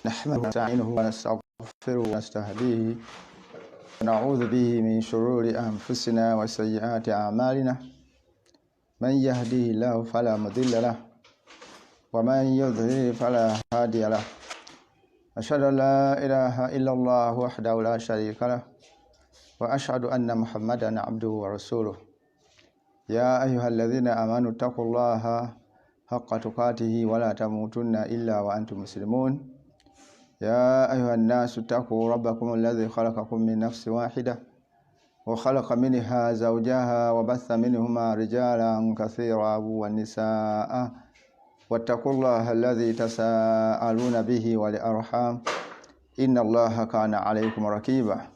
نحمده ونستعينه ونستغفره ونستهديه ونعوذ به من شرور أنفسنا وسيئات أعمالنا من يهديه الله فلا مضل له ومن يضلل فلا هادي له أشهد أن لا إله إلا الله وحده لا شريك له وأشهد أن محمدا عبده ورسوله يا أيها الذين آمنوا اتقوا الله حق تقاته ولا تموتن إلا وأنتم مسلمون يا أيها الناس اتقوا ربكم الذي خلقكم من نفس واحدة وخلق منها زوجها وبث منهما رجالا كثيرا والنساء واتقوا الله الذي تساءلون به والأرحام إن الله كان عليكم رقيبا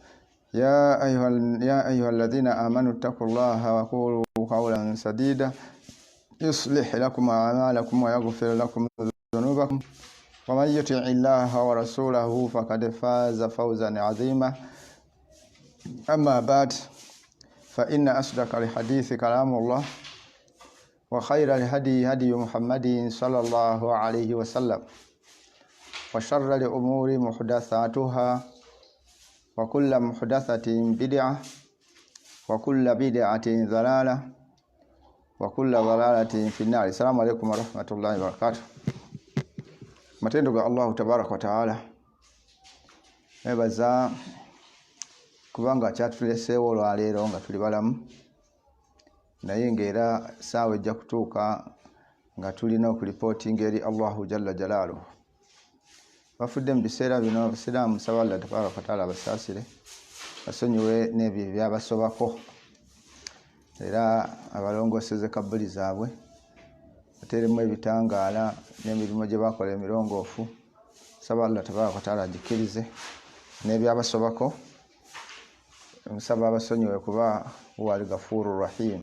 يا أيها الذين آمنوا اتقوا الله وقولوا قولا سديدا يصلح لكم أعمالكم ويغفر لكم ذنوبكم ومن يطع الله ورسوله فقد فاز فوزا عظيما. أما بعد، فإن أصدق الحديث كلام الله، وخير الهدي هدي محمد صلى الله عليه وسلم، وشر الأمور محدثاتها، وكل محدثة بدعة، وكل بدعة ضلالة، وكل ضلالة في النار. السلام عليكم ورحمة الله وبركاته. Matendo ga Allahu tabaraka wa taala nebaza kubanga akyatuleseewo olwaleero nga tuli balamu, naye ng'era saawa ejja kutuuka nga tulina okulipootinga eri Allahu jalla jalaaluhu. Bafudde mu biseera bino abasiraamu, nsaba Allah tabaraka wa taala abasaasire, basonyiwe n'ebyo ebyabasobako, era abalongooseze kabbuli zaabwe, ateeremu ebitangaala n'emirimu gye bakola emirongoofu. Nsaba Allah tabaraka wa taala agikkirize n'ebyabasobako, nsaba abasonyiwe kuba huwa al gafuru rahim.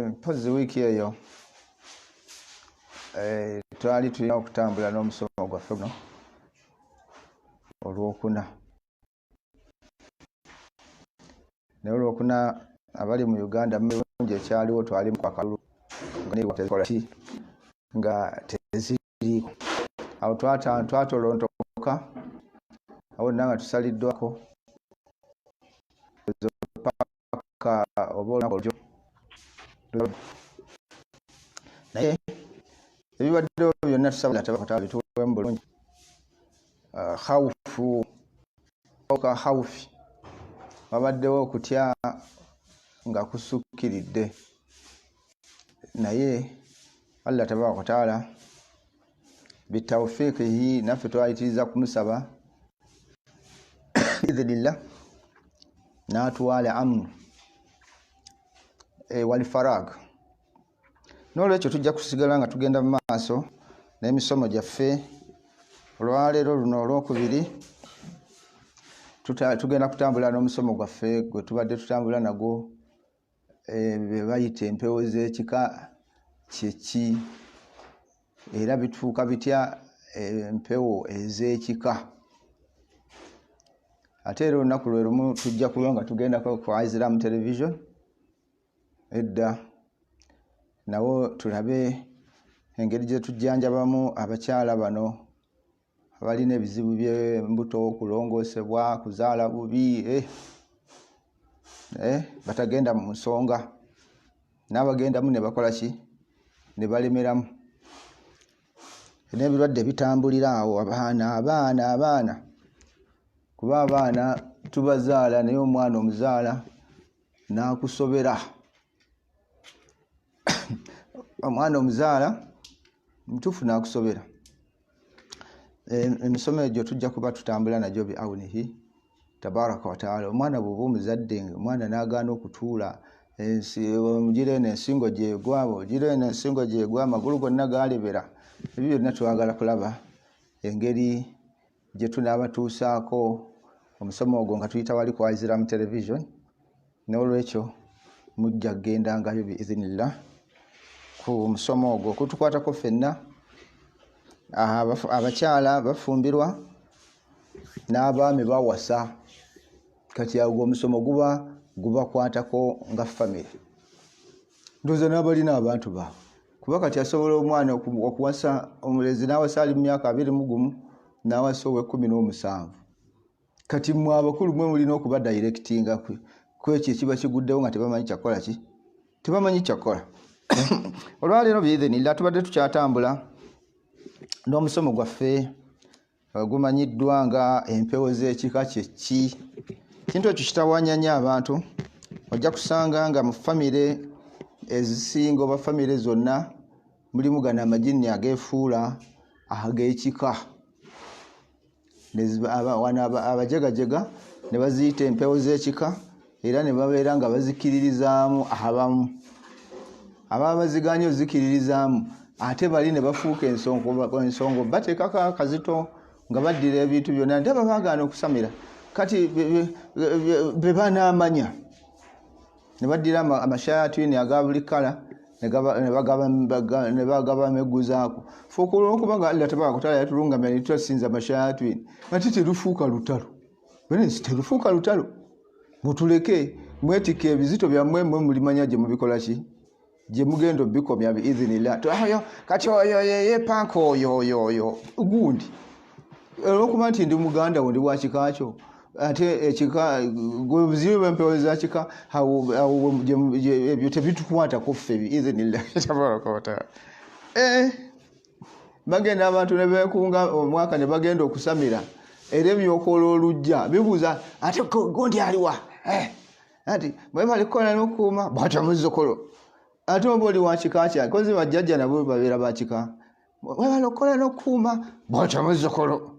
Mpozi wiiki eyo twali tulina okutambula n'omusomo gwaffe guno olwokuna, naye olwokuna abali mu Uganda mulungi ekyaliwo, twali mu akalulu nga teziriiko. Awo twatolontoka awo nna nga tusaliddwako paka oba olunaku olwo, naye ebibaddewo byonna tusaba tabaraka bituwemu bulungi. Khawufu ka khawufi, wabaddewo okutya nga kusukkiridde, naye Allah tabaraka wataala bitawfiikihi naffe twayitiriza kumusaba biidhnillah n'atuwala amnu walfarag. N'olwekyo tujja kusigala nga tugenda mu maaso n'emisomo gyaffe. Olwaleero luno olwokubiri tugenda kutambula n'omusomo gwaffe gwe tubadde tutambula nagwo, be bayita empewo z'ekika kyeki, era bituuka bitya empewo ez'ekika. Ate era olunaku lwe lumu tujja kuba nga tugendako ku Islam Television edda, nawo tulabe engeri gye tujjanjabamu abakyala bano abalina ebizibu by'embuto, kulongoosebwa, kuzaala bubi, batagenda mu nsonga n'abagendamu ne bakola ki, ne balemeramu, n'ebirwadde bitambulira awo. Abaana, abaana, abaana, kuba abaana tubazaala, naye omwana omuzaala n'akusobera. Omwana omuzaala mutuufu n'akusobera. Emisomo egyo tujja kuba tutambula nagyo bi aunihi tabaraka wataala. Omwana bw'oba omuzadde, omwana n'agaana okutuula, ogira eno ensingo gyegwa, ogira eno ensingo gyegwa, amagulu gonna galebera. Ebyo byonna twagala kulaba engeri gye tunaabatuusaako omusomo ogwo nga tuyita wali ku Islam Television. N'olwekyo mujja kugendangayo biizinillah ku musomo ogwo kutukwatako ffenna. Abakyala bafumbirwa n'abaami bawasa, kati agwo omusomo guba gubakwatako nga famire, ndowooza n'abalina abantu baabwe. Kuba kati asobola omwana okuwasa omulenzi n'awasa ali mu myaka 21 n'awasa ow'e17. Kati mmwe abakulu mwe mulina okuba directinga kwekyo ekiba kiguddewo nga tebamanyi kyakukola ki, tebamanyi kyakukola. Olwaleero biidhinillah tubadde tukyatambula n'omusomo gwaffe ogumanyiddwa nga empewo z'ekika kye ki. Kintu ekyo kitawaanya nnyo abantu. Ojja kusanga nga mu famire ezisinga oba famire zonna mulimu gano amajinni ageefuula ag'ekika. Wano abajegajega ne baziyita empewo z'ekika, era ne babeera nga bazikiririzaamu abamu. Ababa bazigaanye ozikiririzaamu ate bali ne bafuuka ensongo, bateekako akazito nga baddira ebintu byonna, nti aba baagaana okusamira kati be banaamanya ne baddira amashayatini aga buli kkala ne bagabamegguzaako. Ffe olw'okuba nga Allah tabaraka wataala yatulungamya ne tutasinza mashayatini, ate terufuuka lutalo. Bwenensi terufuuka lutalo, mutuleke mwetikke ebizito byammwe, mmwe mulimanya gye mubikola ki, gye mugenda obikomya biidhinillah. Oyo kati oyo yeyepanka oyo oyo oyo gundi, olw'okuba nti ndi muganda wo, ndi wa kika kyo, ate ekika gwe buzibu bw'empewo za kika, awo ebyo tebitukwatako ffe biidhinillah tabaraka wataala. Bagenda abantu ne beekunga omwaka ne bagenda okusamira, era ebyokola olujja bibuuza ate gundi aliwa? Ati bwe bali kukola n'okukuuma bwatyo muzzukulu, ate oba oli wa kika kyange, kozi bajjajja nabo babeera ba kika, webale okukola n'okukuuma bwatyo muzzukulu.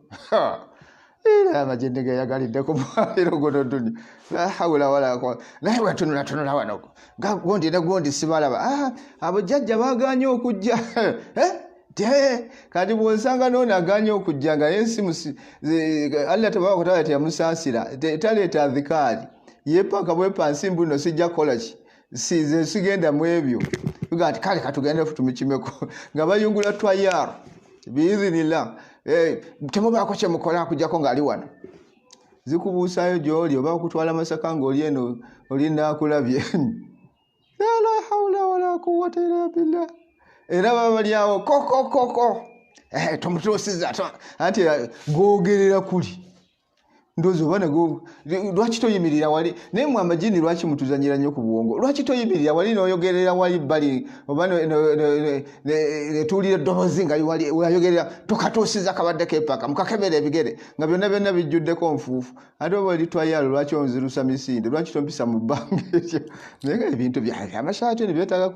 Era amagende geyagalidde ku mwaliro guno dunya, la hawula wala quwwata. Naye bwe tunula wano nga gundi ne gundi sibalaba, abo jjajja bagaanye okujja. Kati bw'osanga n'ono agaanye okujja nga yensi Allah tabaraka wataala teyamusaasira, taleeta adhikaari, yeepanka bwepansi mbu nno sijja kukola ki, nze sigenda mu ebyo. Tugaa nti kale katugende tumukimeko nga bayungula twayar biidhinillah. Temubaako kye mukola akujjako ng'ali wano, zikubuusaayo gy'oli oba okutwala Masaka ng'oli eno oli naakulabye. La hawula wala quwwata illa billah. Era baba bali awo kokokoko, tumutuusiza anti googerera kuli ndowooza oba nago lwaki toyimirira wali? Naye mwe amajini lwaki mutuzanyira nnyo ku bwongo? Lwaki toyimirira wali n'oyogerera wali bbali oba netuwulira eddoboozi nga wali wayogerera, tukatuusiza kabadde kepaka mukakebera ebigere nga byonna byonna bijjuddeko nfuufu. Ate oba oli twayalo lwaki onzirusa misinde? Lwaki tompisa mu bbanga eryo? Naye nga ebintu byange amashaati eno byetaaga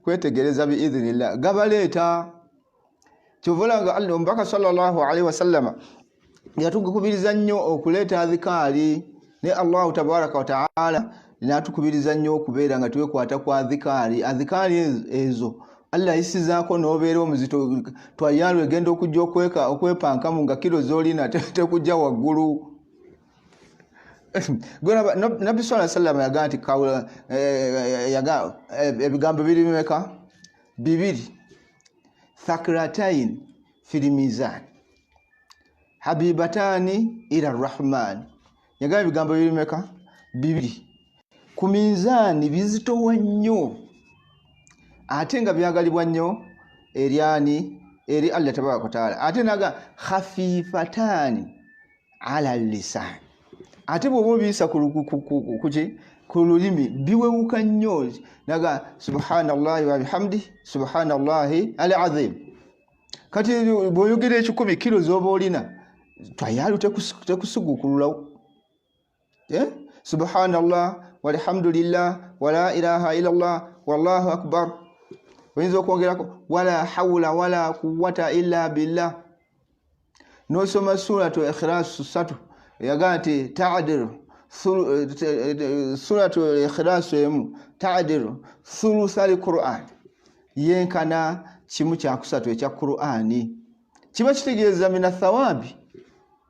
kwetegereza biidhinillah gabaleeta. Kyova olaba nga omubaka sallallahu alaihi wasallama yatukubiriza nnyo okuleeta adhikaari, ne Allahu tabaraka wataala n'atukubiriza nnyo okubeera nga twekwata ku adhikaari. Adhikaari ezo Allah ayisizaako n'obeera omuzito, twayalo egenda okujja okwepankamu nga kiro z'olina tekujja waggulu. Gwelaba Nabbi sallallahu alaihi wasallam yagaa nti yaga ebigambo biri bimeka? Bibiri. Thakratain fil mizan habibatani ila rahman. Yagamba ebigambo biri bimeka? Bibiri. Ku minzaani bizitowa nnyo ate nga byagalibwa nnyo eryani? Eri Allah tabaraka wataala. Ate naga khafifatani ala lisan, ate bw'oba obiyisa ku lulimi biwewuka nnyo. Naga subhanallahi wa bihamdi subhanallahi al azim. Kati bw'oyogera 1,000 kiro z'oba olina twayalu tekusigukululawo. Subhanallah walhamdulillah wala ilaha illallah wallahu akbar, oyinza okwongerako wala hawula wala quwwata illa billah, n'osoma suratu ikhilasu 3. Yagaa nti tadiru suratu ikhilasu emu tadiru thulutha lquran, yenkana 1/3 ekya Qur'ani. Kiba kitegeeza mina thawabi,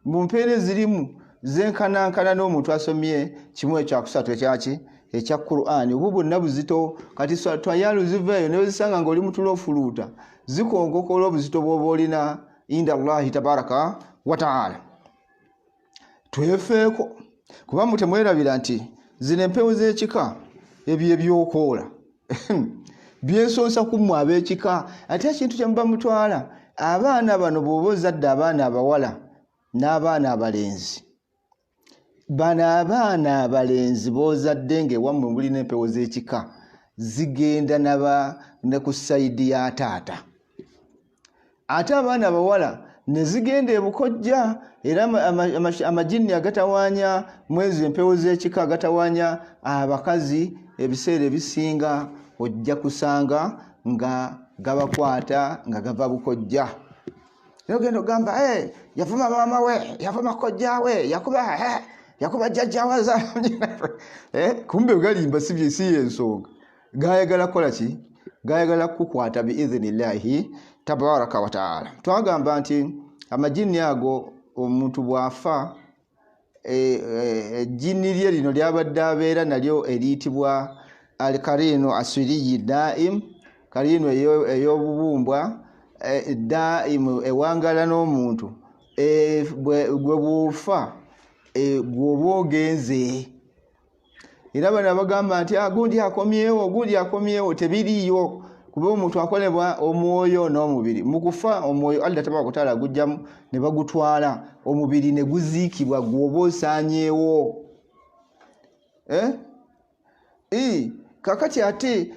mu mpeera ezirimu zenkanankana n'omuntu asomye 1/3 ekyaki? Ekya Qur'ani. Obwo bwonna buzito. Kati twayalu ziva eyo newezisanga nga oli mutulo ofuluuta, zikonkokola obuzito bw'oba olina inda Allahi tabaraka wataala. Twefeeko kuba mu temwerabira nti zino empewo z'ekika ebyo ebyokoola Byensonsa ku mmwe ab'ekika. Ate ekintu kye muba mutwala, abaana bano bw'oba ozadde abaana abawala n'abaana abalenzi, bano abaana abalenzi b'ozadde ng'ewammwe mulina empewo z'ekika zigenda naba ne ku sayidi ya taata, ate abaana abawala ne zigenda ebukojja. Era amajinni agatawaanya mwezi empewo z'ekika agatawaanya abakazi ebiseera ebisinga ojja kusanga nga gabakwata nga gava bukojja. Naye ogenda ogamba, hey, yavuma maama we, yavuma kojja we, yakuba, hey, yakuba jjajja we, kumbe galimba, si yensonga. Gayagala kukola ki? Gayagala kukukwata biidhinillahi tabaraka wataala. Twagamba nti amajinni ago omuntu bw'afa, ejjinni lye lino lyabadde abeera nalyo eriyitibwa alkarinu asiriyi daim, karinu ey'obubumbwa daimu ewangala n'omuntu. Gwe bw'ofa, gweoba ogenze. Era bano abagamba nti gundi akomyewo, gundi akomyewo, tebiriiyo, kuba omuntu akolebwa omwoyo n'omubiri. Mu kufa omwoyo Allah tabaraka wataala agugyamu ne bagutwala, omubiri ne guziikibwa, gwoba osaanyeewo. Kakati ate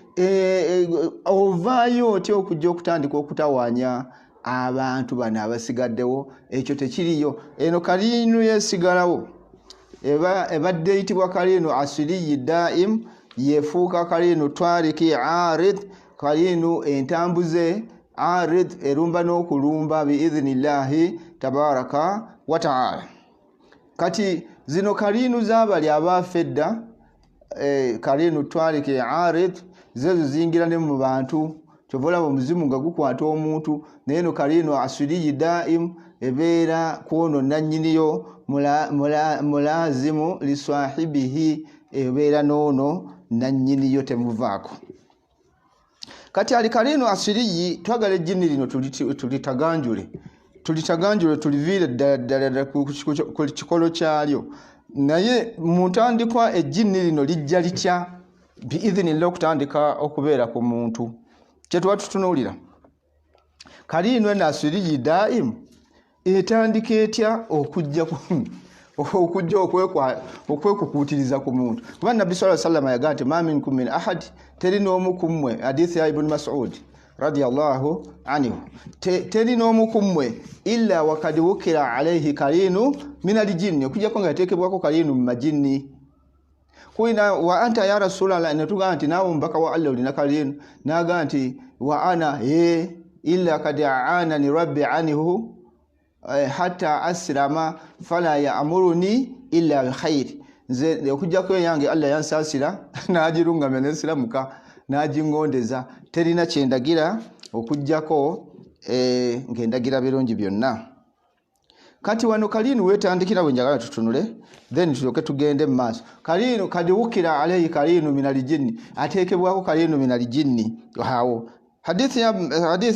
ovaayo otya okujja okutandika okutawaanya abantu bano abasigaddewo? Ekyo tekiriyo. Eno kaliinu yesigalawo, ebadde eyitibwa kaliinu asiriyi daim, yefuuka kaliinu twariki arid, kaliinu entambuze arid, erumba n'okulumba biidhinillahi tabaraka wataala. Kati zino kaliinu z'abali abaafa edda, kaliinu twariki arid, zezo ziyingira ne mu bantu. Kyova olaba omuzimu nga gukwata omuntu, naye eno kaliinu asiriyi daim ebeera kwono nannyiniyo, mulazimu liswahibihi, ebeera n'ono nannyiniyo temuvaako. Kati ali kaliinu asiriyi, twagala ejjinni lino tulitaganjule, tulitaganjule, tuliviire ddala ddala ku kikolo kyalyo. Naye mu ntandikwa ejjinni lino lijja litya biidhinillah okutandika okubeera ku muntu? Kyetuba tutunuulira kaliinu eno asiriyi daimu etandika etya okujja okwekukuutiriza ku muntu? Kuba Nabbi sallallahu alaihi wasallam yagamba nti ma minkum min ahad, teri n'omu ku mmwe, hadithi ya Ibn Mas'ud radiyallahu anhu, teri n'omu ku mmwe illa wakad wukira alaihi kaliinu min aljinni, okujjako nga yateekebwako kaliinu mu majinni. Kulina wa anta ya Rasulallah, ne tugamba nti naawe omubaka wa Allah olina kaliinu? N'agamba nti wa ana illa kad aanani rabbi anhu hatta aslama fala yaamuruni illa bikhairi. Nze okujjako eyange Allah yansaasira n'agirungamya nensiramuka n'agingondeza, terina kyendagira okujjako ng'endagira birungi byonna. Kati wano kaliinu wetandikira bwe njagala tutunule, then tulyoke tugende mu maaso. Kaliinu kadiwukira alaihi kaliinu min aljinni, ateekebwako kaliinu min aljinni. Awo hadithi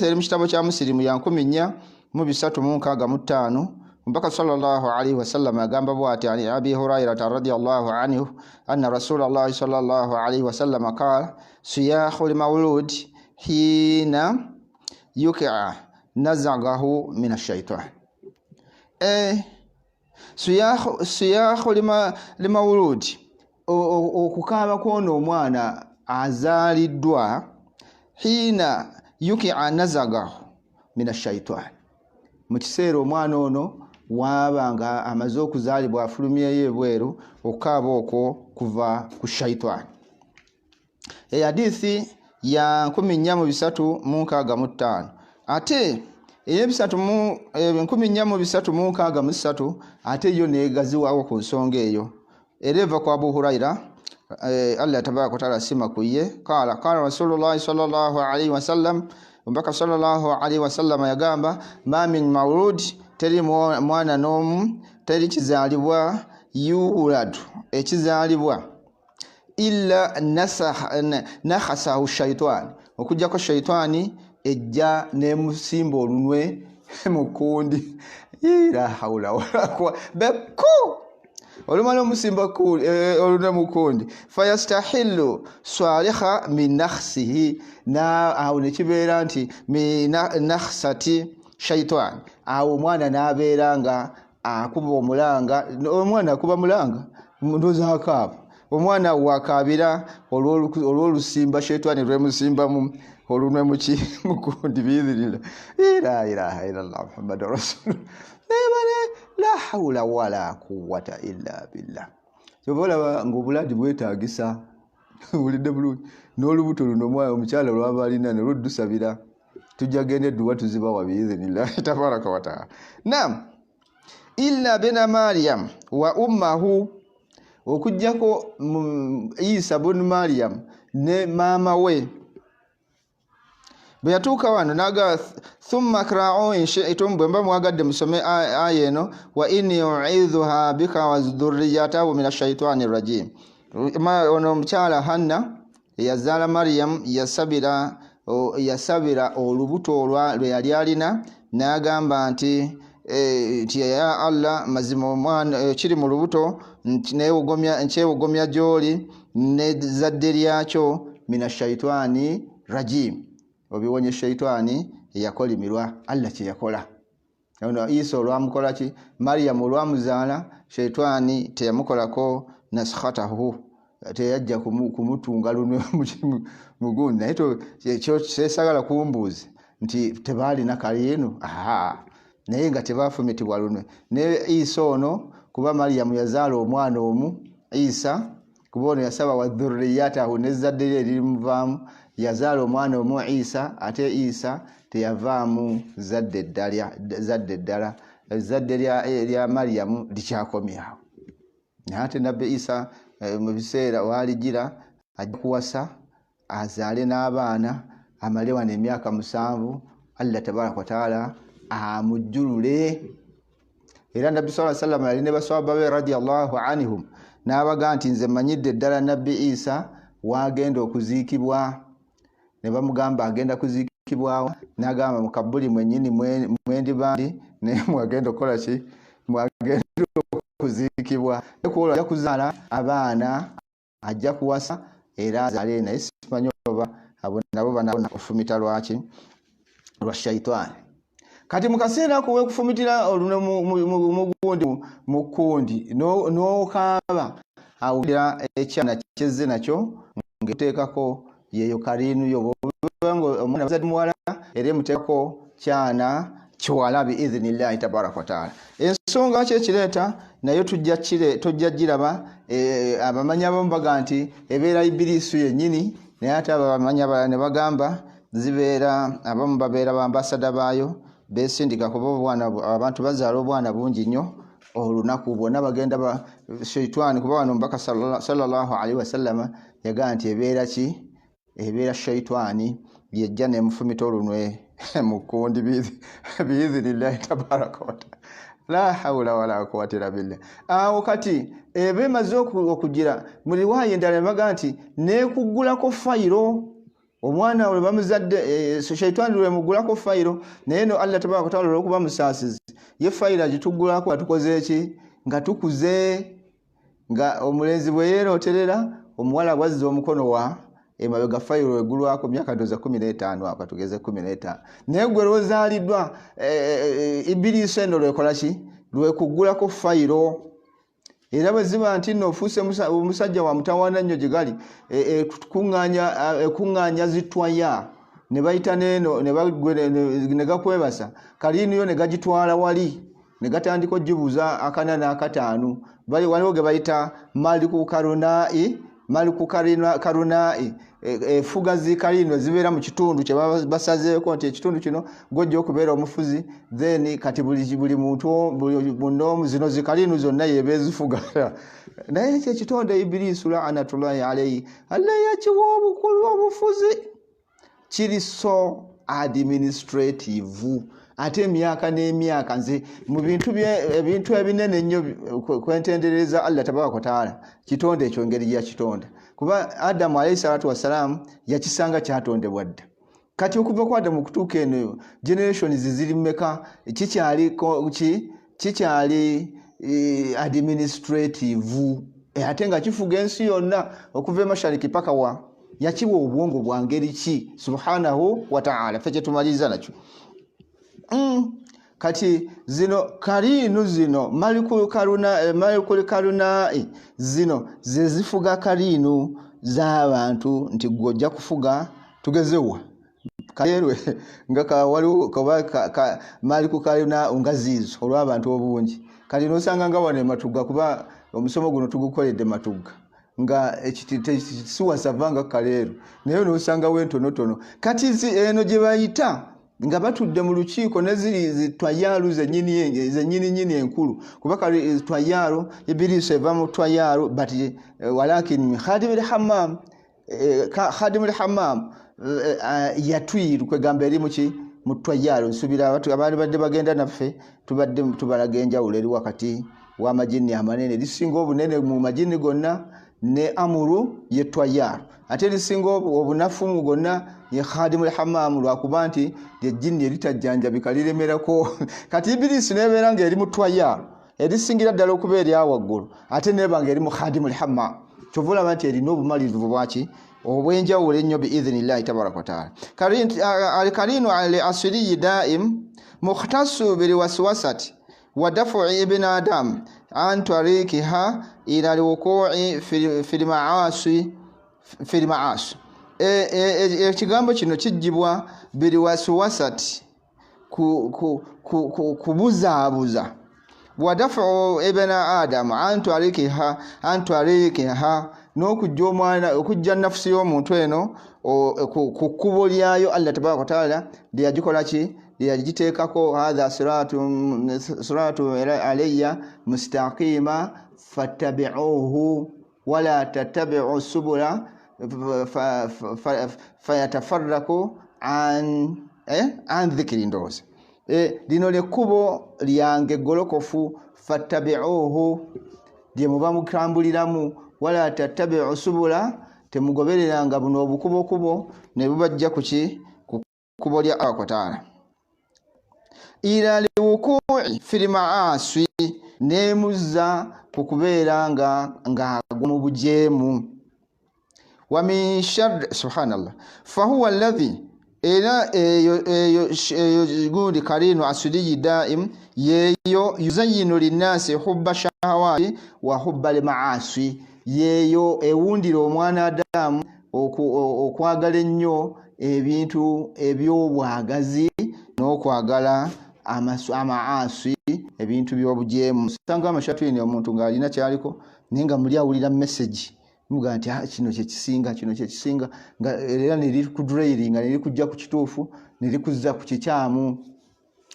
eri mu kitabo kya Musilimu ya 4365. Omubaka sallallahu alaihi wasallam agamba bw'ati, ani Abi Hurairata radiyallahu anhu anna Rasulallahi sallallahu alaihi wasallam qala siyakhu lmaulud hina yukia nazagahu min ashaitan. Siyakhu limauludi, okukaaba kw'ono omwana azaaliddwa, hina yukia nazagahu min ashaitan, mu kiseera omwana ono waaba nga amaze okuzaalibwa afulumyeyo ebweru, okukaaba okwo kuva ku shaitaani. Eyo hadithi ya 4365. Ate ey'ebisatu mu 4363 ate yo neegaziwawo ku nsonga eyo, era eva ku Abu Huraira, Allah tabaraka wataala asima ku ye, qala qala Rasulullahi sallallahu alaihi wasallam, omubaka sallallahu alaihi wasallam yagamba, ma min maulud, teri mwana n'omu, teri kizaalibwa, yuuladu, ekizaalibwa, illa nakhasahu shaitaani, okujjako shaitaani ejja nemusimba olunwe mu kundi. La haula wala quwwata bekku. Olumala omusimba olunwe mu kundi, fayastahillu saliha min nakhsihi, awo nekibeera nti min nakhsati shaitani, awo omwana n'abeera nga akuba omulanga. Omwana akuba mulanga ndozaakaaba, omwana wakaabira olw'olusimba shaitani lwemusimbamu olunwe muki mukundi biidhinillah. La ilaha illallah Muhammadu rasulullah. La hawla wala quwwata illa billah. Kyova olaba ng'obuladi bwetaagisa, owulidde bulungi, n'olubuto luno omukyala lwaba alina ne luddusabira, tujja genda edduwa tuzibawa biidhinillahi tabaraka wa taala. Naam, illa bina Mariam wa ummahu, okuggyako Isa bun Mariam ne maama we. Bwe yatuuka wano n'agamba thumma kra'u in shi'tum, bwe mba mwagadde musome aya eno, wa inni u'idhuha bika wa dhurriyyatahu mina shaitani rajim. Ono omukyala Hanna eyazaala Mariam yasabira olubuto lwe yali alina, n'agamba nti ya Allah, mazima omwana kiri mu lubuto nkyewogomya gy'oli n'ezzadde lyakyo mina shaitani rajim, obiwonye shaitani eyakolimirwa. Allah kye yakola ono Isa olwamukola ki, Mariam olwamuzaala, shaitani teyamukolako naskhatahu, teyajja kumutunga lunwe mugundi. Naye kyesagala kumbuuza nti tebaalina kaliinu, naye nga tebafumitibwa lunwe. Ne Isa ono, kuba Mariam yazaala omwana omu Isa, kuba ono yasaba wa dhurriyatahu, n'ezzadde lye eririmuvaamu, yazaala omwana omu Isa, ate Isa teyavaamu zadde ddala, ezzadde lya Mariam likyakomyawo. Naye ate Nabbi Isa mu biseera waaligira ajja kuwasa azaale n'abaana, amale wano emyaka 7, Allah tabaraka wa taala amujjulule. Era Nabbi sallallahu alaihi wasallam yali ne baswahaba be radiyallahu anhum, n'abaga nti nze mmanyidde ddala Nabbi Isa wagenda okuziikibwa. Ne bamugamba agenda kuziikibwawo, n'agamba mu kabuli mwennyini mwendibandi, naye mwagenda okukola ki, mwagenda okuziikibwa. Naye ajja kuzaala abaana, ajja kuwasa era azaale, naye simanyi oba abo nabo banaabona okufumita lwaki, lwa shaitani. Kati mu kaseera ako wekufumitira olunwe mugundi mu kkundi n'okaaba, awulira ekyana kyezze nakyo ng'eteekako yeyo kariinu yo, bw'oba omwana muzadde muwala era emuteekako kyana kiwala biidhinillahi tabaraka wataala. Ensonga ki ekireeta nayo tujja giraba. Abamanyi abamu baga nti ebeera Ibiliisu yennyini, naye ate abamanyi abalala ne bagamba zibeera, abamu babeera bambasada baayo besindika, kuba obwana abantu bazaala obwana bungi nnyo olunaku bwonna bagenda ba shaitani. Kuba wano Omubaka sallallahu alaihi wasallama yagamba nti ebeera ki, ebeera shaitani yejja nemufumita olunwe mu kkundi biidhinillahi tabaraka wataala. La hawula wala quwwata illa billah. Awo kati eba emaze okugira mu riwaaya endala ebaga nti neekuggulako fayiro, omwana lwe bamuzadde shaitani lwemuggulako fayiro, naye no Allah tabaraka wataala olw'okuba musaasizi ye fayiro agituggulako nga tukoze ki, nga tukuze, nga omulenzi bwe yeerooterera omuwala bwazza omukono wa emabega fayiro eggulwako myaka ndoza 15, ako tugeze 15. Naye gwe lwozaaliddwa Ibiliisi eno lwekola ki, lwekuggulako fayiro. Era bwe ziba nti nno ofuuse omusajja wa mutawaana nnyo gye gali, ekuŋŋaanya zitwaya ne bayita n'eno ne gakwebasa kaliinu yo ne gagitwala wali ne gatandika ogibuuza 4 n'akattaano. Waliwo ge bayita maliku karunai, maliku karunai, efuga zi kaliinu zibeera mu kitundu kye basazeeko nti ekitundu kino gw'ojja okubeera omufuzi, then kati buli muntu munno zino zikaliinu zonna yeeba ezifuga. Naye ekyo ekitonde Ibiliisu laanatullahi alaihi, Allah yakiwa obukulu obufuzi, kiri so administrative, ate emyaka n'emyaka. Nze mu bintu ebintu ebinene ennyo kwentendereza Allah tabaraka wataala, kitonde ekyo engeri yakitonda, kuba Adamu alayhi salatu wassalaamu yakisanga kyatondebwa dda. Kati okuva ku Adamu okutuuka eno generations ziri mmeka, kikyali Administrative, ate nga kifuga ensi yonna okuva emashariki paka wa. Yakiwa obwongo bwa ngeri ki? Subhanahu wataala. Ffe kyetumaliriza nakyo, Kati zino kariinu zino malikul karunai zino zezifuga kariinu z'abantu nti gwe ojja kufuga tugezewa kalerwe nga waliwo maliku karuna nga ziizo olw'abantu obungi. Kati nosanga nga wano ematugga, kuba omusomo guno tugukoledde Matugga, nga siwasava nga Kaleeru, naye nosangawo entonotono. Kati eno gye bayita nga batudde mu lukiiko neziri zitwayaalu zenyini nyini enkulu, kuba kale twayaalu Ibiriisi eva mu twayaalu, but walakin khadimul hammam yatwiru, kwegamba eri muki mu twayaalu. Nsuubira abaali badde bagenda naffe tubadde tubalaga enjawulo eri wakati w'amajini amanene. Erisinga obunene mu majini gonna ne amuru ye twayaalu, ate erisinga obunafu mu gonna ye khadimul hammam, lwakuba nti lyejjini eritajjanjabika, liremerako. Kati Ibiriisi nebeera nga eri mu twayaalu erisingira ddala okuba erya waggulu, ate neba nga eri mu khadimul hammam. Kyova olaba nti erina obumalirivu bwaki obwenjawulo ennyo, biidhinillahi tabaraka wataala. Alkarinu al asiriyi daim mukhtasu biliwaswasati wa dafu ibn adam an tarikiha ila lwuqui fi lmaasi. Ekigambo kino kijjibwa biliwaswasati, kubuzaabuza, wa dafu ibn adam an tarikiha, n'okujja omwana, okujja nafusi y'omuntu eno ku kkubo lyayo Allah tabaraka wataala lyeyagikola ki, lyeyagiteekako. Hatha siratu alayya mustaqima fattabiuhu wala tattabiu subula fayatafarraku an dhikiri. Ndowooza lino lyekkubo lyange eggolokofu, fattabiuhu, lye muba mutambuliramu, wala tattabiu subula, temugobereranga buno obukubokubo ne bubajja kuki, ku kkubo lya Allah ila liwukui fi lmaasi, nemuzza ku kubeera nga ng'agwa mu bujeemu. Wa min sharri, subhanallah, fahuwa alladhi, era eyo gundi karinu asiriyi daim yeyo yuzayinu linnasi hubba shahawati wa hubba lmaasi, yeyo ewundira omwana Adamu okwagala ennyo ebintu eby'obwagazi n'okwagala amaasi, ebintu by'obujeemu. Sanga amashatwini omuntu ng'alina kyaliko, naye nga muli awulira message muga nti, "Ah, kino kyekisinga, kino kyekisinga," nga era nerikudreiringa, nerikujja ku kituufu, nerikuzza ku kikyamu,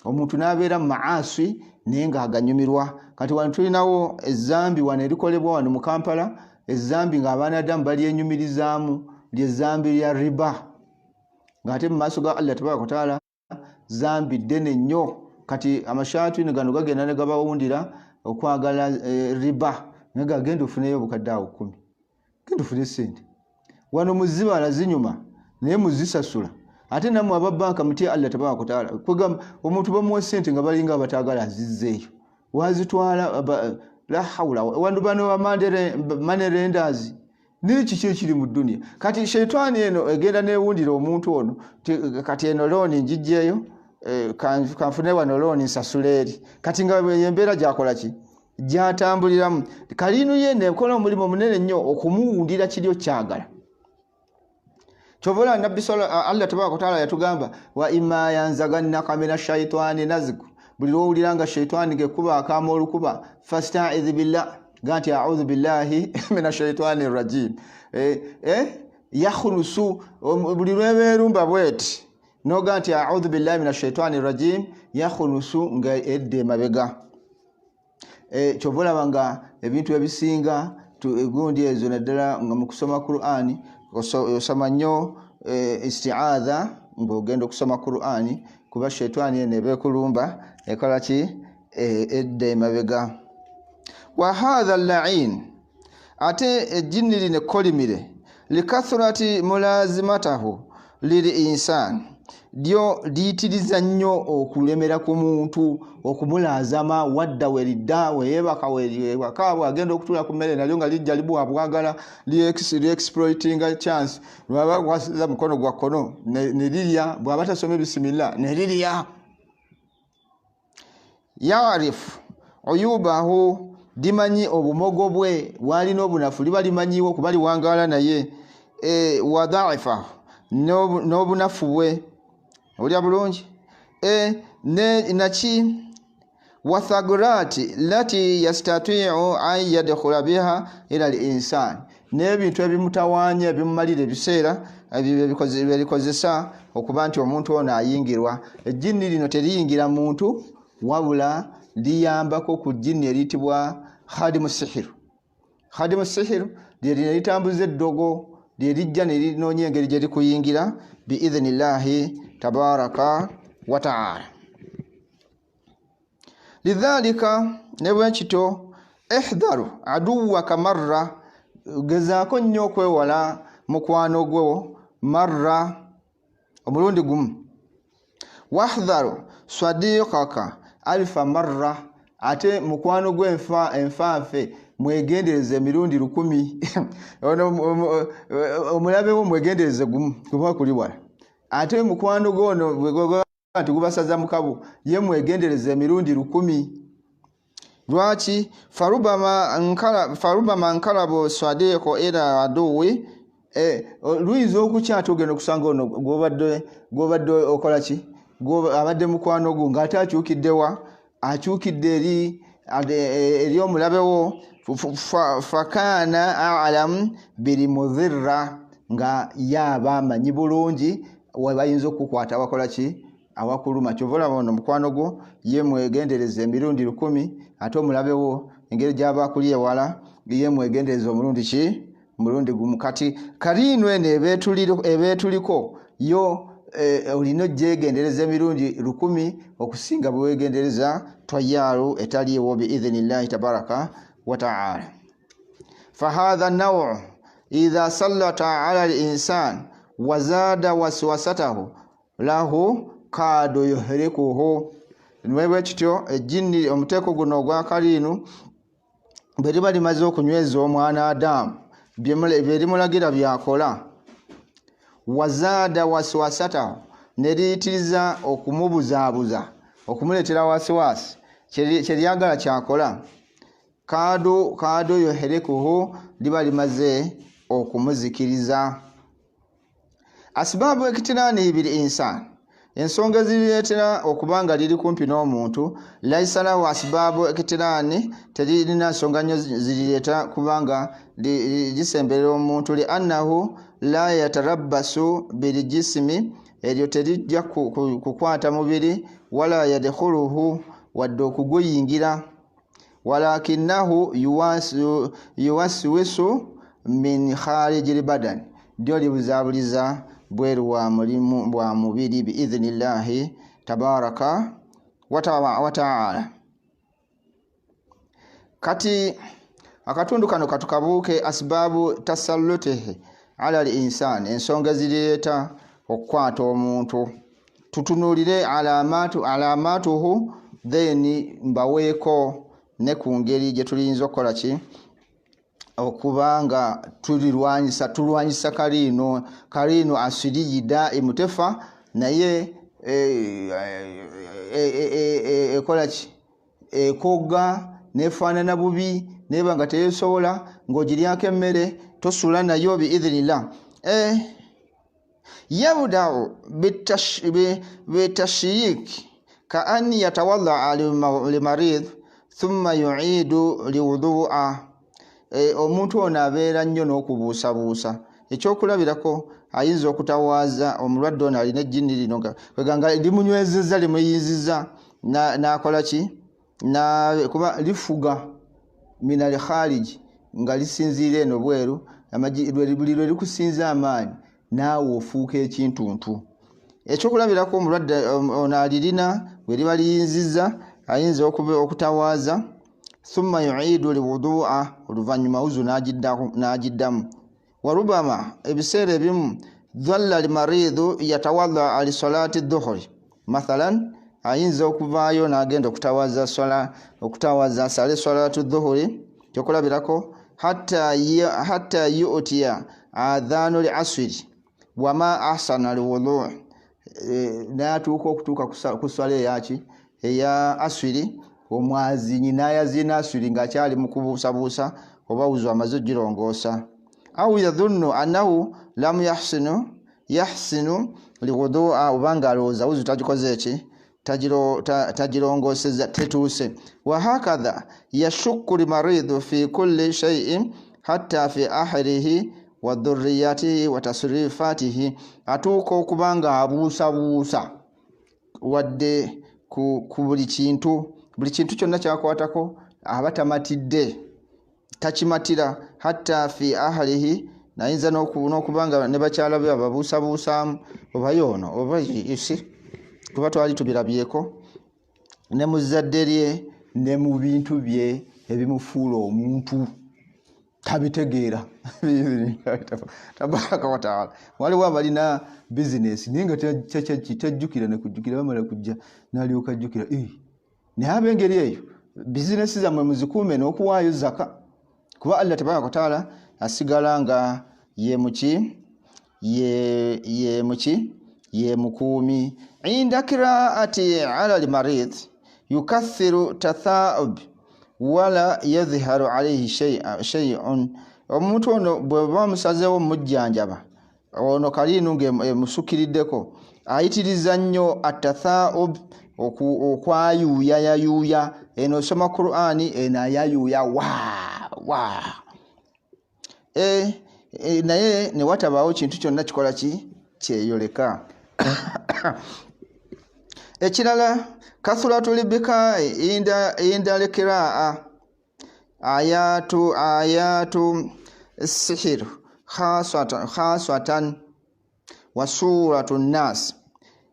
omuntu n'abeera mu maasi naye ng'aganyumirwa. Kati wano tulinawo ezambi wano erikolebwa wano mu Kampala, ezambi ng'abaana adamu balyenyumirizaamu, lyezambi lya riba, ng'ate mu maaso ga Allah tabaraka wataala zambi ddene nnyo. Kati amashatwini gano gagenda ne gabawundira okwagala riba, naye gagenda ofuneyo obukadde awo 10, genda ofune sente wano muzibala zinyuma, naye muzisasula. Ate nammwe aba banka mutye Allah tabaraka wataala. Kwegamba omuntu bamuwa sente nga balinga abataagala azizzeeyo, wazitwala la haula. Wano bano money lenders naye kiki ekiri mu duniya? Kati sheitaani eno egenda newundira omuntu ono, kati eno looni njijjeeyo, kanfune wano looni nsasula eri. Kati nga embeera gyakola ki, gyatambuliramu, kaliinu ye nekola omulimu munene nnyo okumuwundira kiri okyagala. Kyova olaba nabbi Allah tabaraka wataala yatugamba, wa imma yanzagannaka mina shaitaani nazgu, buli lwowulira nga shaitaani gekuba akaama olukuba, fastaidh billah, ga nti audhu billahi mina shaitaani rajim. Yakhnusu, buli lwebeerumba bweti noga nti audhu billahi mina shaitaani rajim, yakhnusu, nga edda emabega. Kyova olaba nga ebintu ebisinga gundi ezo, naddala nga mu kusoma Qur'ani, osoma nnyo istiadha ng'ogenda okusoma Qur'ani, kuba shaitaani eno eba ekulumba, ekola ki, edda emabega. Wa hatha llain, ate ejjinni lino ekkolimire, likathurati mulazimatahu lil insan. Lyo liyitiriza nnyo okulemera ku muntu, okumulaazama, wadda weridda, weyeebaka wewaka, bwagenda okutuula ku mmere nalyo nga lijja libwabwagala, liexploitinga chance. Lwaba akwasiza mukono gwa kkono ne lirya, bw'aba tasome bisimilla ne lirya. Yarifu uyubahu, limanyi obumogo bwe, bwalina obunafu liba limanyiwo kuba liwangaala naye. Wa dhaifahu, n'obunafu bwe, olya bulungi. Ne naki wathagurati lati yastatiu an yadkhula biha ila al insan, n'ebintu ebimutawaanya ebimumalira ebiseera ebyo byerikozesa okuba nti omuntu ono ayingirwa. Ejjinni lino teriyingira muntu, wabula liyambako ku jjinni eriyitibwa khadimu sihiru. Khadimu sihiru lyerino eritambuza eddogo, lyerijja ne linoonya engeri gye likuyingira biidhinillahi tabaraka wa taala. Lidhalika, ne bwe kityo, ihdharu aduwaka marra, gezaako nnyo okwewala mukwano gwo marra, omulundi gumu. Wahdharu sadiqaka alfa marra, ate mukwano gwe enfanfe mwegendereze emirundi 1000. Ono omulabe wo mwegendereze gumu kuba kuli wala, ate mukwano gwo ono bwe nti gubasaza mu kabu, ye mwegendereze emirundi 1000. Lwaki? Farubama nkalabo sadiqo ila aduwi, luyinza okukya ate ogenda okusanga ono gwobadde okola ki, abadde mukwano gwo ng'ate akyukidde wa? Akyukidde eri omulabe wo. Fakaana alamu biri mudhirra, nga yaaba amanyi bulungi we bayinza okukukwata wakola ki, awakuluma. Kyova olaba ono mukwano gwo ye mwegendereza emirundi 1000, ate omulabe wo engeri gy'aba akuli ewala ye mwegendereza omulundi ki, mulundi gumu. Kati kariinu eno ebeetuliko yo, olina ogyegendereza emirundi 1000 okusinga bwe weegendereza twayaalu etaliiwo biidhinillahi tabaraka wa taala. Fahadha nawu idha sallata ala al insan wazaada waswasatahu lahu kaadu yuhrikuhu. Bwe kityo ejjinni, omuteeko guno ogwa kariinu bwe liba limaze okunyweza omwana Adamu bye limulagira byakola, wazaada waswasatahu, ne liyitiriza okumubuzaabuza, okumuleetera wasiwasi, kye lyagala kyakola, kaadu yuhrikuhu, liba limaze okumuzikiriza. Asbaabu ekitiraanihi bil insan, ensonga ezirireetera okuba nga liri kumpi n'omuntu. Laisa lahu asbaabu ekitiraani, teririna nsonga nnyo zirireeta kubanga lisemberera omuntu. Li annahu la yatarabbasu bilijisimi, eryo terijja kukwata mubiri, wala yadkhuluhu, wadde okuguyingira. Walakinnahu yuwaswisu min khariji lbadani, lyo libuzaabuliza bweru wa mulimu bwa mubiri biidhinillahi tabaraka wa taala. Kati akatundu kano katukabuuke asbaabu tasallutihi ala al insan, ensonga ezirireeta okukwata omuntu. Tutunuulire alamatuhu, then mbaweeko ne ku ngeri gye tuliyinza okukola ki okuba nga tulwanyisa kariino. Kariino asiriyida emutefa, naye ekola ki, ekogga nefaanana bubi, neba nga teyesobola, ng'ogiryako emmere tosula nayo biidhinillah. Yabdau bitashiyik ka an yatawaddaa limarid thumma yuidu liwudua. Omuntu ono abeera nnyo n'okubuusabuusa. Ekyokulabirako, ayinza okutawaaza omulwadde ono alina ejjinni lino nga limunywezezza, limuyinzizza, n'akola ki, kuba lifuga min al kharij, nga lisinziira eno bweru, buli lwe likusinza amaanyi naawe ofuuka ekintuntu. Ekyokulabirako, omulwadde ono alirina bwe liba liyinzizza, ayinza okutawaaza, thumma yuidu liwudua, oluvannyuma wuzu n'agiddamu. Warubama ebiseera ebimu Dhalla almaridhu yatawadda li salati dhuhri mathalan, ayinza okuvaayo n'agenda okutawaza swala, okutawaza asale salatu dhuhuri, kyokulabirako, hatta yu'tiya adhanu li asri wama ahsana alwudu, n'atuuka okutuuka ku swala eyaki eya asiri, omwazinyi n'ayaziina asiri ng'akyali mu kubuusabuusa oba wuzu amaze ogirongoosa. Au yadhunnu annahu lam yahsinu liwudua, oba ng'alowooza wuzu tagikoze eki, tagirongoosezza, tetuuse. Wahakadha yashukku limaridhu fi kulli shay'in hatta fi ahlihi wa dhurriyatihi wa tasrifatihi, atuuka okuba nga abuusabuusa wadde ku buli kintu, buli kintu kyonna kyakwatako aba tamatidde, takimatira. Hatta fi ahlihi, nayinza n'okuba nga ne bakyala be ababuusabuusaamu, oba yoono oba isi, kuba twali tubirabyeko, ne mu zzadde lye ne mu bintu bye ebimufuula omuntu tabitegeera. Tabaraka wa taala. Waliwo abalina bizinesi naye nga tajjukira ne kujjukira, bamala kujja n'alyoka ajjukira. Naye ab'engeri eyo bizinesi zammwe muzikuume n'okuwaayo zaka, kuba Allah tabaraka wa taala asigala nga ye muki, ye muki, ye mukuumi. Inda qiraati ala almarid yukathiru tathaub wala yadhharu alayhi shay'un. Omuntu ono bwe bamusazeewo mujjanjaba, ono kaliinu ng'emusukiriddeko, ayitiriza nnyo atathaub, okwayuuyayayuuya. Eno osoma Qur'ani, eno ayayuuya wa wa, naye ne watabaawo kintu kyonna kikola ki kyeyoleka. Ekirala, kathuratu libika inda likiraa ayatu sihir khaswatan wa suratu nnas.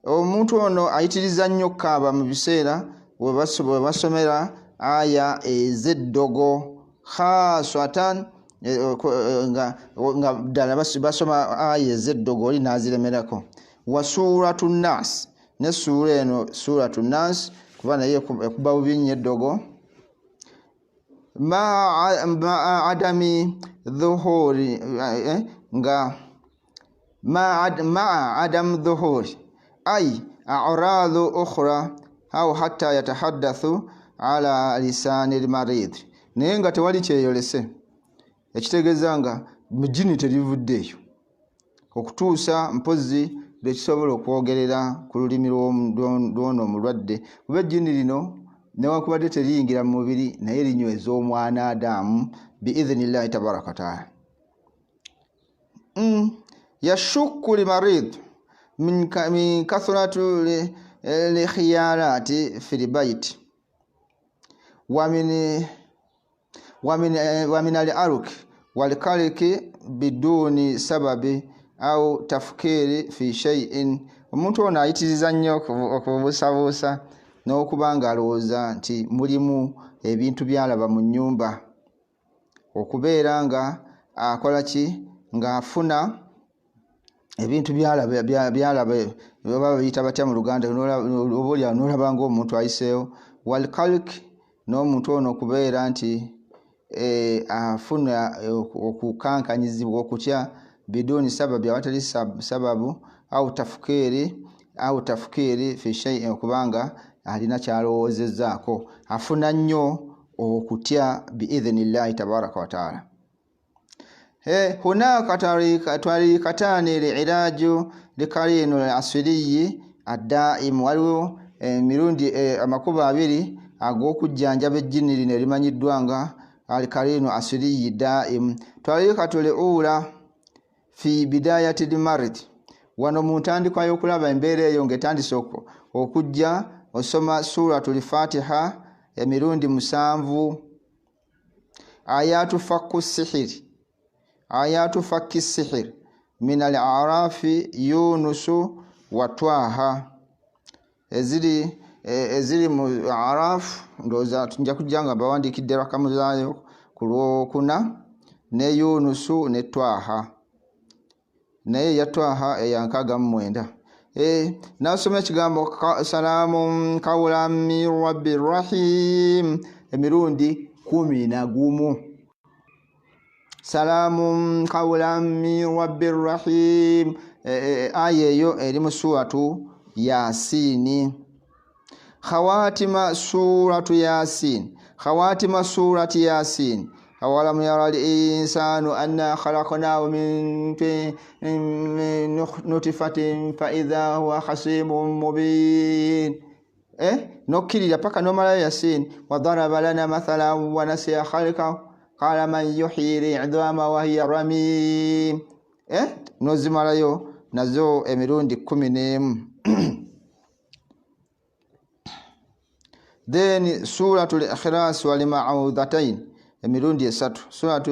Omuntu ono ayitiriza nnyo kaaba mu biseera we basomera aya ez'eddogo, khaswatan, nga ddala basoma aya ez'eddogo oli n'aziremerako. Wa suratu nnas, ne suura eno suratu nnas, kuba naye ekuba bubi nnyo eddogo. Ma adami dhuhuri, nga ma adam dhuhuri ay a'radu ukhra au hatta yatahaddathu ala lisani almarid, naye nga tewali kyeyolese, ekitegeeza nga mujini terivuddeeyo okutuusa mpozzi lwekisobola okwogerera ku lulimi lw'ono omulwadde. Kuba ejjini lino newankubadde teriyingira mu mubiri, naye linyweza omwana Adamu biidhinillahi tabaraka wataala. Yashukku limarid min kathratu likhiyarati fi lbayt wa min al-aruk wal-kaliki biduni sababi au tafkiri fi shay'in. Omuntu ono ayitiriza nnyo okubuusabuusa n'okuba ng'alowooza nti mulimu ebintu by'alaba mu nnyumba, okubeera nga akola ki, ng'afuna ebintu by'alaba, by'alaba, oba bayita batya mu Luganda, oba oli awo n'olaba ng'omuntu ayiseewo. Walkalk, n'omuntu ono okubeera nti afuna okukankanyizibwa, okutya, biduni sababi, awatali sababu, au tafukiri fi shay'in, okubanga alina kyalowoozezzaako, afuna nnyo okutya biidhinillahi tabaraka wataala. Hunaka tariqatani liilaju likarinu al-asiriyi addaimu, waliwo emirundi amakubo abiri ag'okujjanjaba ejjini lino erimanyiddwa nga alkarinu asiriyi daimu. Tariqatu liula fi bidayati lmarid, wano mu ntandikwa y'okulaba embeera eyo ng'etandise okujja, osoma suratul Fatiha emirundi 7, ayatu fakku sihiri, ayatu fakki sihiri min al-arafi Yunusu wa Twaha, eziri mu Araf, ndowooza nja kujja nga bawandiikidde rakamu zaayo ku lwokuna, ne Yunusu ne Twaha. Naye ya Twaha eya 69. Nasoma ekigambo salaamun qawlan min rabbir rahim emirundi 11. Salaamun qawlan min rabbir rahim. Aya eyo eri mu suratu Yasini. Khawatima suratu Yasin. Khawatima surati Yasin. Awalam yara al-insanu anna khalaqnahu min nutfatin fa idha huwa khasimun mubin. Nokkirira paka nomalayo Yasin. Wa daraba lana mathalan wa nasiya khalqahu qala man yuhyi al-'idhama wa hiya ramim. Nozimalayo nazo emirundi 11. Then suratul Ikhlas wal ma'udhatain emirundi 3. Suratu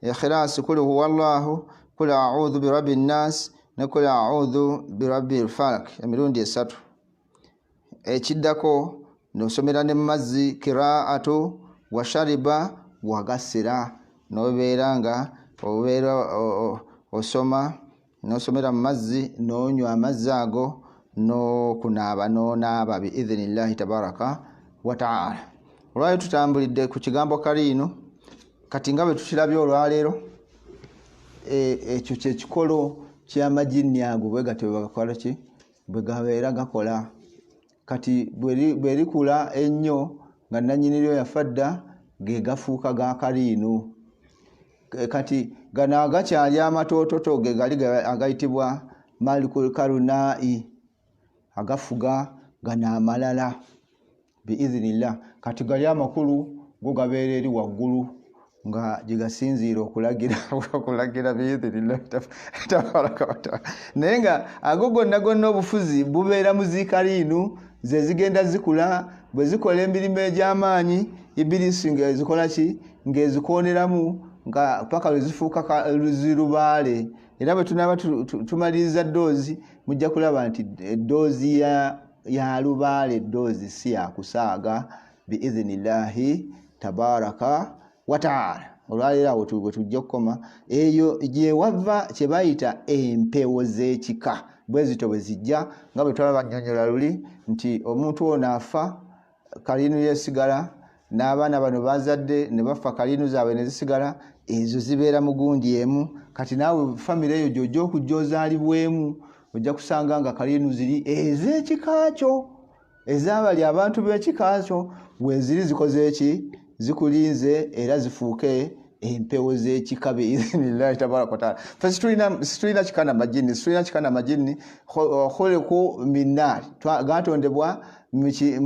Ikhlas kul huwallahu, kul a'udhu birabbin nas ne kul a'udhu birabbil falaq emirundi 3. Ekiddako nosomera ne mazzi qira'atu wa shariba wa gasira, nobeera nga obeera osoma nosomera mazzi nonywa amazzi ago nokunaaba nonaaba biidhinillahi tabaraka wa ta'ala. Olwali tutambulidde ku kigambo kaliino, kati nga bwe tukirabye olwaleero, ekyo kyekikolo ky'amajinni ago bwe gatyo bwe gakola ki, bwe gabeera gakola. Kati bwe likula ennyo nga nannyiniryo yafa dda, ge gafuuka ga kaliino. Kati gano agakyali amatoototo ge gali agayitibwa malikul karunai, agafuga gano amalala biidhinillah. Kati gali amakulu go gabeera eri waggulu nga gye gasinziira okulagira okulagira biidhinillah tabaraka wa taala. Naye nga ago gonna gonna obufuzi bubeera mu zikaliinu ze zigenda zikula, bwe zikola emirimu egy'amaanyi Ibilisi ng'ezikola ki, ng'ezikooneramu nga paka lwe zifuuka zirubaale. Era bwe tunaaba tumaliriza ddoozi mujja kulaba nti eddoozi ya lubaale ddoozi si ya kusaaga biidhinillahi tabaraka wa taala. Olwaleero awo bwe tujja okukoma eyo gye wava kye bayita empewo z'ekika, bwe zityo bwe zijja nga bwe twaba bannyonnyola luli nti omuntu ono afa kaliinu yeesigala, n'abaana bano bazadde ne bafa kaliinu zaabwe ne zisigala, ezo zibeera mu gundi emu. Kati naawe famire eyo gy'ojja okujja ozaalibwemu ojja kusanga nga kaliinu ziri ez'ekika kyo, ez'abali abantu b'ekika kyo weeziri zikoze eki, zikulinze era zifuuke empewo z'ekika biidhinillahi tabaraka wa taala. Ffe situlina kika na majinni, situlina kika na majinni. Khuliqu min nar, gatondebwa muki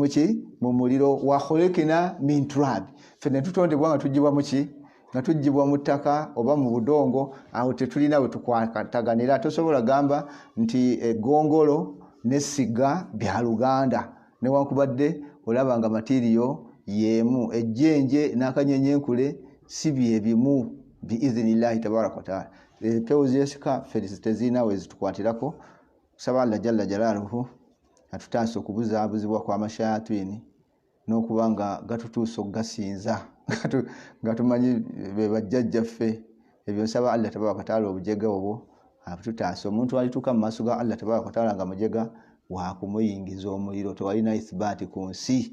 mu muliro. Wa khuliqna min turab, ffe ne tutondebwa nga tuggyibwa muki, nga tuggyibwa mu ttaka oba mu budongo. Awo tetulina we tukwataganira. Tosobola gamba nti eggongolo n'essiga bya Luganda, newankubadde olaba nga matiriyo y'emu. Ejjenje n'akanyenyenkule si bye bimu biidhinillahi tabaraka wa taala. Empewo z'esika ffe tezirina we zitukwatirako. Kusaba Allah jalla jalaaluhu atutaasa okubuzaabuzibwa kw'amashayatini n'okuba nga gatutuusa okugasinza nga tumanyi be bajjajjaffe. Ebyo nsaba Allah tabaraka wa taala obujega obwo atutaasa. Omuntu alituuka mu maaso ga Allah tabaraka wa taala nga mujega wakumuyingiza omuliro, tewalina ithbaati ku nsi.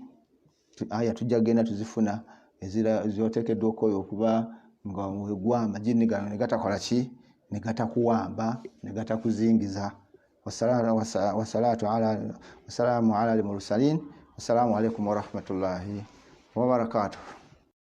Aya tujja kugenda tuzifuna ezira zoteekeddwa okukola okuba nga wegwa amajinni gano ne gatakola ki, ne gatakuwamba, ne gatakuzingiza. Wassalaamu ala al-mursalin. Wassalamu alaikum warahmatullahi wabarakatuh.